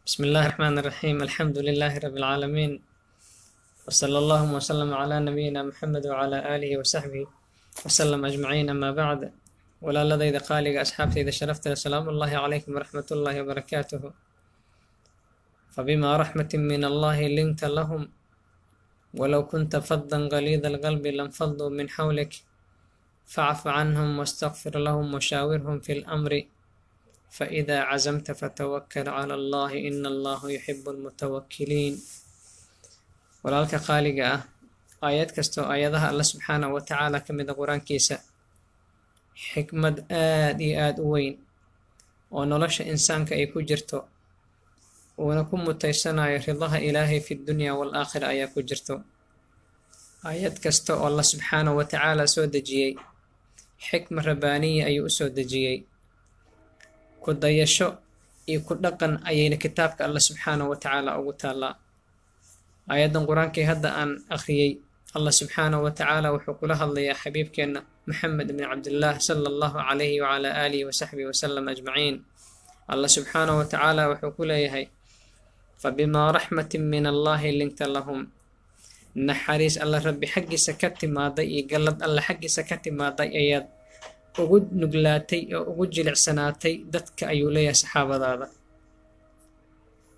بسم الله الرحمن الرحيم، الحمد لله رب العالمين، وصلى اللهم وسلم على نبينا محمد وعلى آله وصحبه وسلم أجمعين، أما بعد. Walaaladayda qaaliga, asxaabtayda sharafta, salaamu ullaahi calaykum waraxmat ullaahi wabarakaatuhu. فبما رحمة من الله لنت لهم، ولو كنت فظا غليظ القلب لانفضوا من حولك، فاعف عنهم واستغفر لهم وشاورهم في الأمر، فإذا عزمت فتوكل على الله، إن الله يحب المتوكلين. Walaalka qaaliga ah, aayad kastoo aayadaha Alla subxaanahu wa tacaala ka mida Qur-aankiisa, xikmad aad iyo aada u weyn oo nolosha insaanka ay ku jirto, uuna ku mutaysanayo ridaha Ilaahay fi dunya wal-aakhira, ayaa ku jirto. Aayad kasta oo Alla subxaanahu wa tacaala soo dejiyey, xikma rabbaaniya ayuu u soo dejiyey. Ku dayasho iyo ku dhaqan ayayna kitaabka Alla subxaanahu wa tacaala ugu taallaa. Aayaddan Qur-aankii hadda aan akhriyey, Allah subxaanahu wa tacaala wuxuu kula hadlayaa xabiibkeenna Maxamed ibni Cabdillaah, sala Allahu calayhi wacalaa aalihi wasaxbihi wasalam ajmaciin. Allah subxaanahu wa tacaala wuxuu ku leeyahay: فبما رحمة من الله لنت لهم. Naxariis Alla Rabbi xaggiisa ka timaaday iyo gallad Alle xaggiisa ka timaaday ayaad ugu nuglaatay oo ugu jilicsanaatay dadka, ayuu leeyahay saxaabadaada.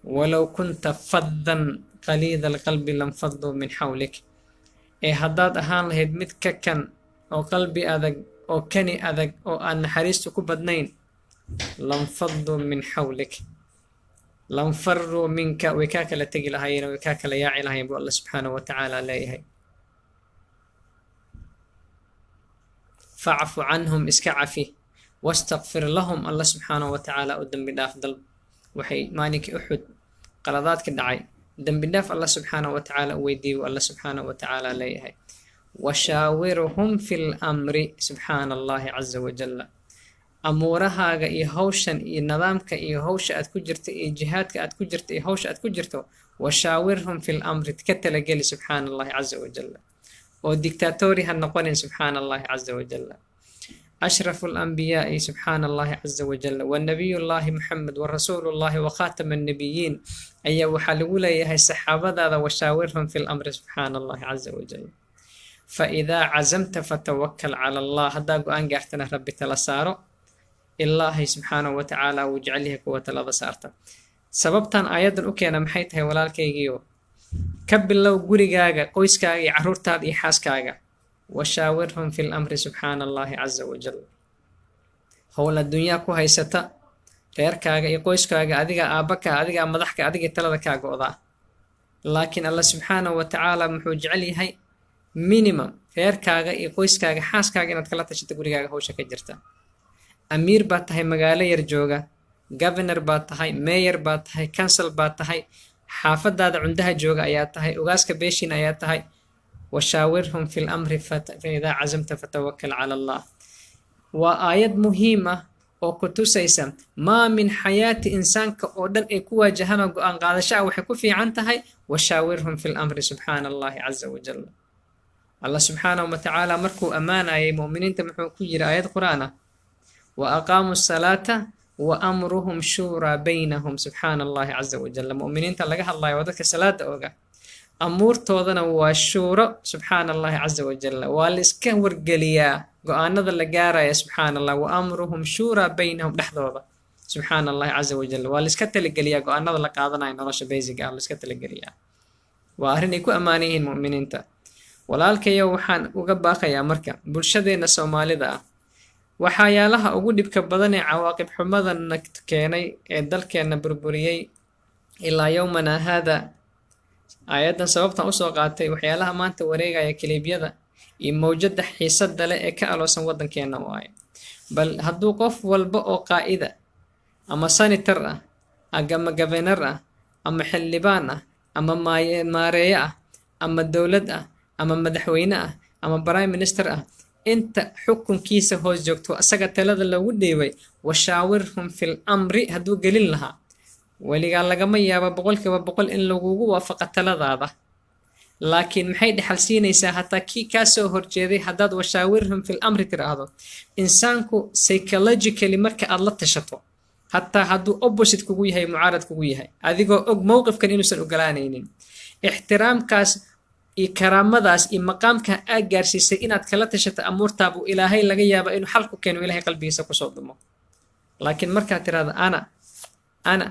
ولو كنت فظا غليظ القلب لانفضوا من حولك. Ee haddaad ahaan lahayd mid ka kan oo qalbi adag oo kani adag oo aan naxariistu ku badnayn, لانفضوا من حولك، لانفروا منك, way kaa kala tegi lahaayeen, way kaa kala yaaci lahayen, buu Alla subxaanahu wa tacaala leeyahay. فاعف عنهم, iska cafi, واستغفر لهم, Alla subxaanahu wa tacaala u dembi dhaaf dalb. Waxay maalinkii Uxud qaladaadka dhacay, dembi dhaaf Alla subxaanahu wa tacaala u weydiiyu, Alla subxaanahu wa tacaala leeyahay. وشاورهم في الأمر, subxaana Allahi caza wajalla. Amuurahaaga iyo hawshan iyo nidaamka iyo hawsha aad ku jirta iyo jihaadka aad ku jirta iyo hawsha aad ku jirto, وشاورهم في الأمر, ka talageli, subxaana Allahi caza wajalla, oo dictatori ha noqonin, subxaana Allahi caza wajalla. أشرف الأنبياء, سبحان الله عز وجل, ونبي الله محمد ورسول الله وخاتم النبيين, ayaa waxaa lagu leeyahay saxaabadaada وشاورهم في الأمر, subxaana Allahi caza wajal. فإذا عزمت فتوكل على الله. Haddaa go-aan gaartana, Rabbi tala saaro. Ilaahay subxaanahu wa tacaala wuu jecel yahay kuwa talada saarta. Sababtan aayaddan u keena maxay tahay, walaalkaygiio? Ka bilow gurigaaga, qoyskaaga iyo carruurtaada iyo xaaskaaga. وشاورهم في الأمر, subxaana Allahi caza wajal. Howl adduunyaa ku haysata, reerkaaga iyo qoyskaaga, adigaa aabbaka, adigaa madaxka, adigii talada kaa go-daa. Laakiin Alla subxaanahu wa tacaala muxuu jecel yahay? Minimum reerkaaga iyo qoyskaaga, xaaskaaga inaad kala tashato gurigaaga hawsha ka jirta. Amiir baad tahay magaalo yar jooga, governor baad tahay, mayor baad tahay, council baad tahay, xaafadaada cundaha jooga ayaa tahay, ugaaska beeshin ayaa tahay. وشاورهم في الأمر، فإذا عزمت فتوكل على الله. Waa aayad muhiim ah oo ku tusaysa maa min xayaati insaanka oo dhan ay ku waajahana go-aan qaadasho ah, waxay ku fiican tahay وشاورهم في الأمر, subxaana Allahi caza wajal. Allah subxaanahu wa tacaala markuu ammaanayay mu'miniinta, muxuu ku yiri aayad Qur-aan ah? وأقاموا الصلاة وأمرهم شورى بينهم, subxaana Allahi caza wajal. Mu'miniinta laga hadlayo waa dadka salaada oga, amuurtoodana waa shuuro, subxaana Allahi caza wajal. Waa la iska wargeliyaa go-aanada la gaaraya, subxaana Allah. وأمرهم شورى بينهم, dhexdooda, subxaana Allahi caza wajal, waa la iska talageliyaa go-aanada la qaadanayo. Nolosha basic ah la iska talageliyaa, waa arrin ay ku ammaanan yihiin mu'miniinta. Walaalkayo, waxaan uga baaqayaa marka bulshadeenna Soomaalida ah, waxyaalaha ugu dhibka badan ee cawaaqib xumadana keenay ee dalkeenna burburiyey ilaa يومنا هذا, aayaddan sababtan usoo qaatay, waxyaalaha maanta wareegaya, kaliibyada iyo mawjadda xiisadda leh ee ka aloosan waddankeenna waaye. Bal hadduu qof walba oo qaa'ida ama senator ah ama governor ah ama xildhibaan ah ama maareeye ah ama dowlad ah ama madaxweyne ah ama prime minister ah, inta xukunkiisa hoos joogto, asaga talada loogu dheebay, وشاورهم في الأمر hadduu gelin lahaa, weligaa lagama yaabo 100% in lagugu waafaqa taladaada. Laakiin maxay dhexal siinaysaa? Hataa kii kaa soo horjeeday haddaad وشاورهم في الأمر tiraahdo, insaanku psychologically marka aad la tashato Hataa hadduu opposite kugu yahay, mucaarad kugu yahay, adigoo og mowqifkan inuusan ogolaanaynin, ixtiraamkaas iyo karaamadaas iyo maqaamka aad gaarsiisay inaad kala tashato amuurtaabuu Ilaahay laga yaaba inuu xal ku keeno, Ilahay qalbigiisa kusoo dumo. Laakiin markaad tirahdo "ana, ana,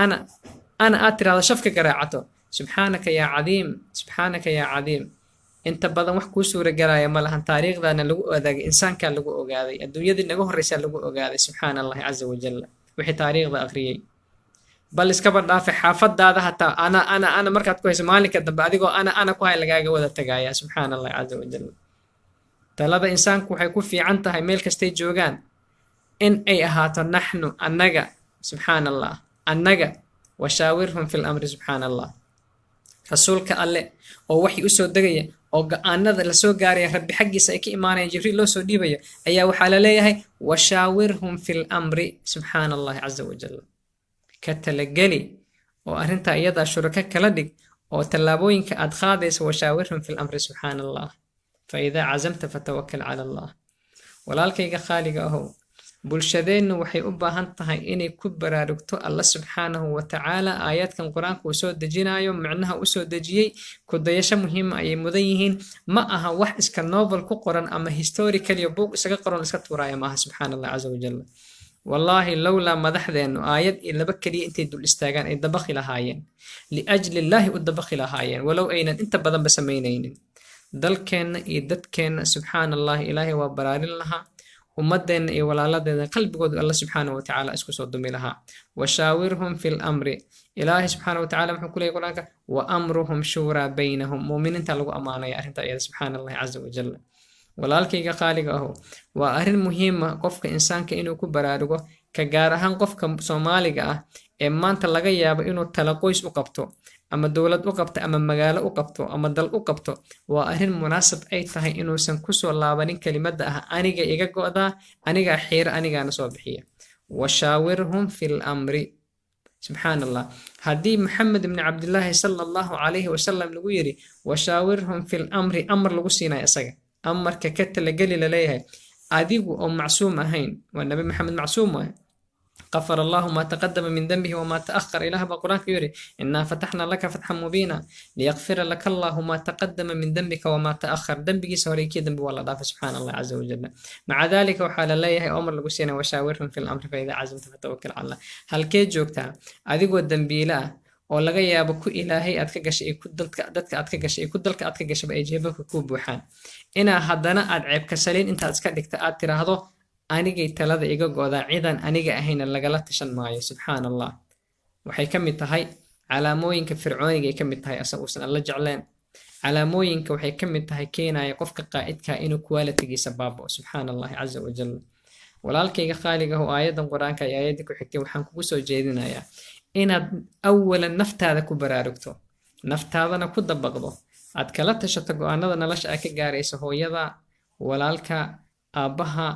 ana, ana", aad tirahdo, shafka garaacato, subxaanaka yaa cadiim, subxaanaka yaa cadiim, inta badan wax kuu suuragelaya ma lahan. Taariikhdana lagu odaagay, insaankaa lagu ogaaday, adduunyadii naga horreysaa lagu ogaaday, subxaana Allahi caza wajalla. Wixii taariikhda akhriyey, bal iskaba dhaafay, xaafadaada hataa "ana, ana, ana" markaad ku hayso, maalinka dambe adigoo "ana, ana" ku hay lagaaga wada tagaya, subxaana Allahi caza wajal. Talada insaanku waxay ku fiican tahay meel kastay joogaan in ay ahaato "naxnu", annaga, subxaana Allah, annaga. Washaawirhum fi lamri, subxaana Allah. Rasuulka Alle oo waxay usoo degaya oo go-aanada lasoo gaaraya Rabbi xaggiisa ay ka imaanayaan, Jibriil loo soo dhiibaya, ayaa waxaa la leeyahay "washaawirhum fi lamri", subxaana Allahi caza wajal. Ka talageli oo arrintaa iyadaa shurako kala dhig oo tallaabooyinka aad qaadaysa, washaawirhum fi lamri, subxaana Allah. Fa idaa cazamta fatawakal cala Allah. Walaalkayga khaaliga ahow, bulshadeennu waxay u baahan tahay inay ku baraarugto Alla subxaanahu wa tacaala aayaadkan Qur-aanka uu soo dejinayo, micnaha u soo dejiyey. Ku dayasho muhiima ayay mudan yihiin. Ma aha wax iska novel ku qoran ama historical iyo buug isaga qoran iska tuuraya maaha, subxaana Allah caza wajal. Wallaahi, lowlaa madaxdeennu aayad iyo laba keliya intay dul istaagaan ay dabaqi lahaayeen, liajli illaahi u dabaqi lahaayeen, walow aynan inta badanba samaynaynin, dalkeenna iyo dadkeenna, subxaana Allahi, Ilaahay waa baraarin lahaa. Ummadeenna iyo walaaladeena qalbigoodu Alla subxaana wa tacaala isku soo dumi lahaa. Washaawirhum fi lamri. Ilaahay subxaana wa tacala muxuu ku leeyay Qur-aanka? "Wa amruhum shuuraa baynahum." Muuminiinta lagu ammaanaya arrinta iyada, subxaana Allahi caza wajal. Walaalkayga qaaliga aho, waa arrin muhiima qofka insaanka inuu ku baraarugo, ka gaar ahaan qofka Soomaaliga ah ee maanta laga yaabo inuu tala qoys u qabto ama dowlad u qabto ama magaalo u qabto ama dal u qabto. Waa arrin munaasab ay tahay inuusan kusoo laabanin kelimadda ah "aniga iga go'daa, anigaa xiira, anigaana soo bixiya". Washaawirhum fi lamri, subxaan Allah. Haddii Maxamed ibni Cabdillaahi sala Allahu calayhi wasalam lagu yidhi "washaawirhum fi lamri", amar lagu siinaya isaga, amarka ka talageli laleeyahay, adigu oo macsuum ahayn, waa Nabi Maxamed, macsuum waay. "غفر الله ما تقدم من ذنبه وما تأخر". Ilaah baa Qur-aanka yidhi: "إنا فتحنا لك فتحا مبينا ليغفر لك الله ما تقدم من ذنبك وما تأخر". Dembigiisa hore kii dembi waa la dhaafay, subxaana Allah caza wajal. Maca dalika waxaa la leeyahay, omar lagu siinay: "washaawirhum fi lamri, faida cazamta fatawakal cala Allah". Halkee joogtaa adigoo dembiile ah oo laga yaabo ku Ilaahay aad ka gashay iyo ku dadka aad ka gashay iyo ku dalka aad ka gashaba ay jeebabka kuu buuxaan, inaa haddana aad ceebka saliin intaad iska dhigta aad tiraahdo "anigay talada iga go'daa, cidan aniga ahayna lagala tashan maayo"? Subxaan Allah. Waxay ka mid tahay calaamooyinka fircooniga ay ka mid tahay, asa uusan Alla jecleen. Calaamooyinka waxay ka mid tahay keenaya qofka qaa'idka inuu quality-giisa baaba'o, subxaana Allahi caza wajal. Walaalkayga khaaliga oo aayaddan Qur-aanka iyo aayaddii ku xigtay, waxaan kugu soo jeedinayaa inaad awalan naftaada ku baraarugto, naftaadana ku dabaqdo, aad kala tashato go-aanada nolosha aad ka gaarayso hooyada, walaalka, aabbaha,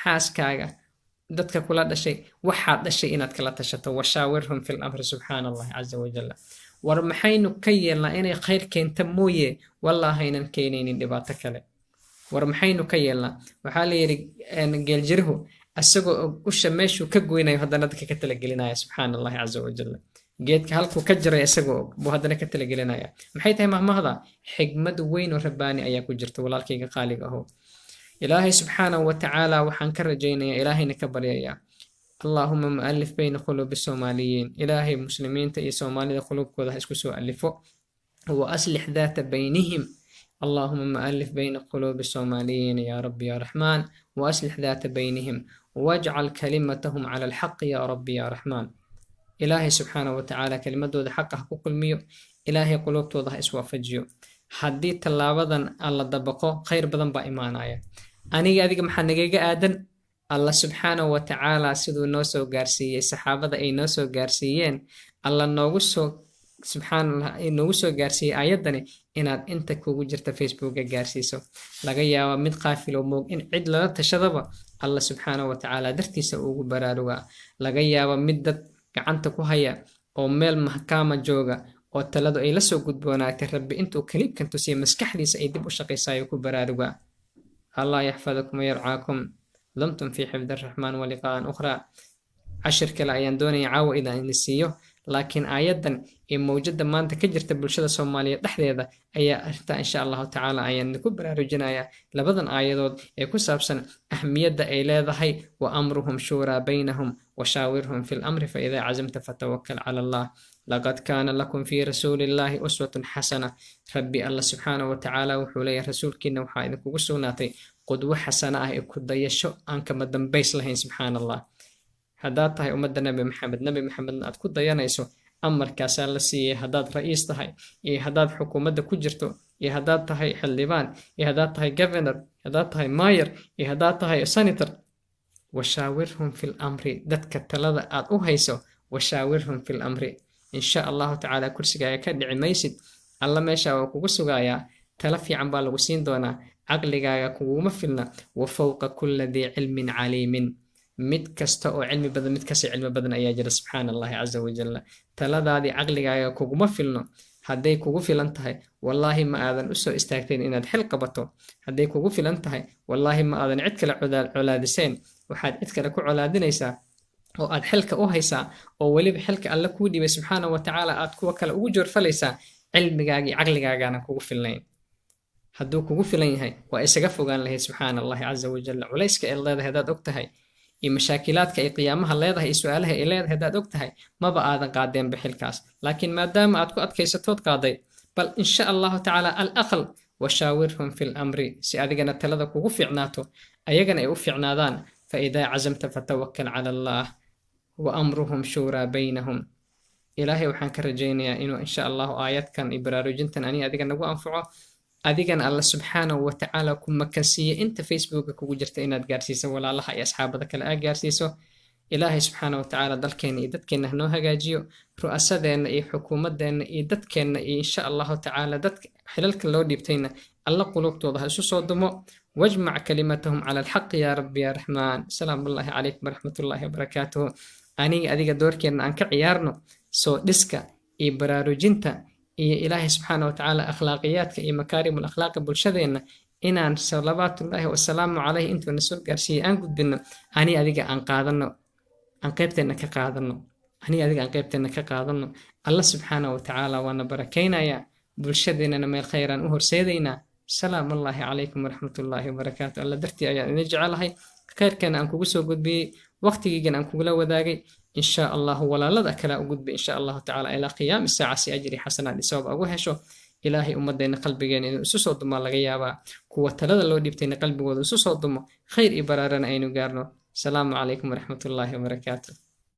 xaaskaaga, dadka kula dhashay, waxaad dhashay inaad kala tashato. Washaawirhum fi lamri, subxaana Allahi caza wajal. War maxaynu ka yeelnaa? Inay khayr keenta mooye, wallaahaynan keenaynin dhibaato kale. War maxaynu ka yeelnaa? Waxaa la yidhi geeljiruhu isagoo og usha meeshuu ka goynayo, haddana dadka ka talagelinaya, subxaana Allahi caza wajal. Geedka halkuu ka jiray isagoo og buu haddana ka talagelinaya. Maxay tahay mahmahda? Xigmad weyn oo rabbaani ayaa ku jirta. Walaalkayga qaaliga aho, Ilaahay subxaanahu wa tacaala waxaan ka rajaynayaa, Ilaahayna ka baryayaa: اللهم مؤلف بين قلوب الصوماليين. Ilaahay muslimiinta iyo Soomaalida qulubkooda ha isku soo alifo. وأصلح ذات بينهم. اللهم مؤلف بين قلوب الصوماليين يا رب يا رحمن، وأصلح ذات بينهم، واجعل كلمتهم على الحق يا رب يا رحمن. Ilaahay subxaanahu wa tacaala kelimadooda xaqa ha ku kulmiyo. Ilaahay qulubtooda ha iswaafajiyo. Haddii tallaabadan aan la dabaqo, khayr badan baa imaanaya. Aniga, adiga, maxaa nagaga aadan? Alla subxaanahu wa tacaala siduu noo soo gaarsiiyey saxaabada ay noo soo gaarsiiyeen, Alla noogu soo, subxaan Allah, noogu soo gaarsiiyey aayaddani, inaad inta kugu jirta Facebooka gaarsiiso. Laga yaabo mid qaafil oo moog in cid lala tashadaba Alla subxaanahu wa tacaala dartiisa ugu baraarugaa. Laga yaabo mid dad gacanta ku haya oo meel mahkaama jooga oo taladu ay la soo gudboonaatay, Rabbi intuu kaliibkan tusiya maskaxdiisa ay dib u shaqaysaayo ku baraarugaa. الله يحفظكم ويرعاكم. دمتم في حفظ الرحمن ولقاء أخرى. Cashir kale ayaan doonaya caawa inaan idin siiyo, laakiin aayaddan iyo mawjadda maanta ka jirta bulshada Soomaaliyeed dhexdeeda ayaa arrintaa insha Allahu tacaala ayaan idinku baraarujinayaa, labadan aayadood ee ku saabsan ahmiyadda ay leedahay "Wa amruhum shuuraa baynahum washaawirhum fi lamri fa idaa cazamta fatawakal cala Allah. Laqad kaana lakum fii rasuulillaahi uswatun xasana." Rabbi Alla subxaanahu wa tacaala wuxuu leeyahay, rasuulkiina waxaa idinkugu sugnaatay qudwo xasana ah ee ku dayasho aan kama dambays lahayn. Subxaana Allah, haddaad tahay ummadda Nabi Maxamed, Nabi Maxamedna aad ku dayanayso, amarkaasaa la siiyey. Haddaad ra'iis tahay iyo haddaad xukuumadda ku jirto iyo haddaad tahay xildhibaan iyo haddaad tahay governor, haddaad tahay mayor iyo haddaad tahay senator, "Washaawirhum fil amri", dadka talada aad u hayso, "Washaawirhum fil amri". Insha Allahu tacaala kursigaaga ka dhici maysid. Alla meesha waa kugu sugayaa, tala fiican baa lagu siin doonaa. Caqligaaga kuguma filna. "Wa fowqa kulla dii cilmin caliimin", mid kasta oo cilmi badan mid kasii cilmi badan ayaa jira. Subxaana Allahi caza wajalla, taladaadii caqligaaga kuguma filno. Hadday kugu filan tahay, wallaahi ma aadan usoo istaagteen inaad xil qabato. Hadday kugu filan tahay, wallaahi ma aadan cid kale colaadiseen. Waxaad cid kale ku colaadinaysaa oo aad xilka u haysaa, oo weliba xilka Alle kuu dhiibay subxaana wa tacaala aad kuwa kale ugu joorfalaysaa, cilmigaaga iyo caqligaagaana kugu filnayn. Hadduu kugu filan yahay, waa isaga fogaan lahayd. Subxaana Allahi caza wajalla, culayska ay leedahay haddaad og tahay iyo mashaakilaadka ay qiyaamaha leedahay iyo su-aalaha ay leedahay haddaad og tahay, maba aadan qaadeenba xilkaas. Laakiin maadaama aad ku adkaysatood qaaday, bal insha Allahu tacaala alaqal "washaawirhum fi lamri", si adigana talada kugu fiicnaato, ayagana ay u fiicnaadaan. "Fa idaa cazamta fatawakal cala Allah wa amruhum shuuraa baynahum." Ilaahay waxaan ka rajaynayaa inuu insha Allahu aayadkan iyo baraarujintan ani adiga nagu anfaco, adigana Alla subxaanahu wa tacaala ku makansiiye inta Facebooka kugu jirta inaad gaarsiiso walaalaha iyo asxaabada kale aad gaarsiiso. Ilaahay subxaana wa tacaala dalkeenna iyo dadkeenna hanoo hagaajiyo, ru'asadeenna iyo xukuumadeenna iyo dadkeenna iyo insha Allahu tacaala dadka xilalka loo dhiibtayna Alla qulubtooda ha isu soo dumo. "Wajmac kalimatahum cala alxaqi yaa rabbi yaa raxmaan." Salaamu ullaahi calaykum waraxmatullaahi wabarakaatuhu. Aniga adiga doorkeenna aan ka ciyaarno soo dhiska iyo baraarujinta iyo Ilaahay subxaana wa tacaala akhlaaqiyaadka iyo makaarimul akhlaaqa bulshadeenna inaan salawaatullaahi wasalaamu caleyh intuuna soo gaarsiiyey aan gudbino. Ani adiga aan qaadano, aan qaybteenna ka qaadano. Ani adiga aan qaybteenna ka qaadano. Alla subxaana wa tacaala waana barakaynayaa, bulshadeennana meel khayraan u horseedaynaa. Salaamullaahi calaykum waraxmatullaahi wabarakaatu. Alla dartii ayaan idin jecelahay, khayrkana aan kugu soo gudbiyey, waqtigeygan aan kugula wadaagay. Insha Allahu walaalada kale u gudbay, insha Allahu tacaala ilaa qiyaami saaca, si ajri xasanaad isabab ugu hesho. Ilaahay ummadeenna qalbigeena inuu isu soo dumaa laga yaabaa, kuwa talada loo dhiibtayna qalbigooda isu soo dumo, khayr iyo baraarana aynu gaarno. Asalaamu calaykum waraxmatullaahi wabarakaatu.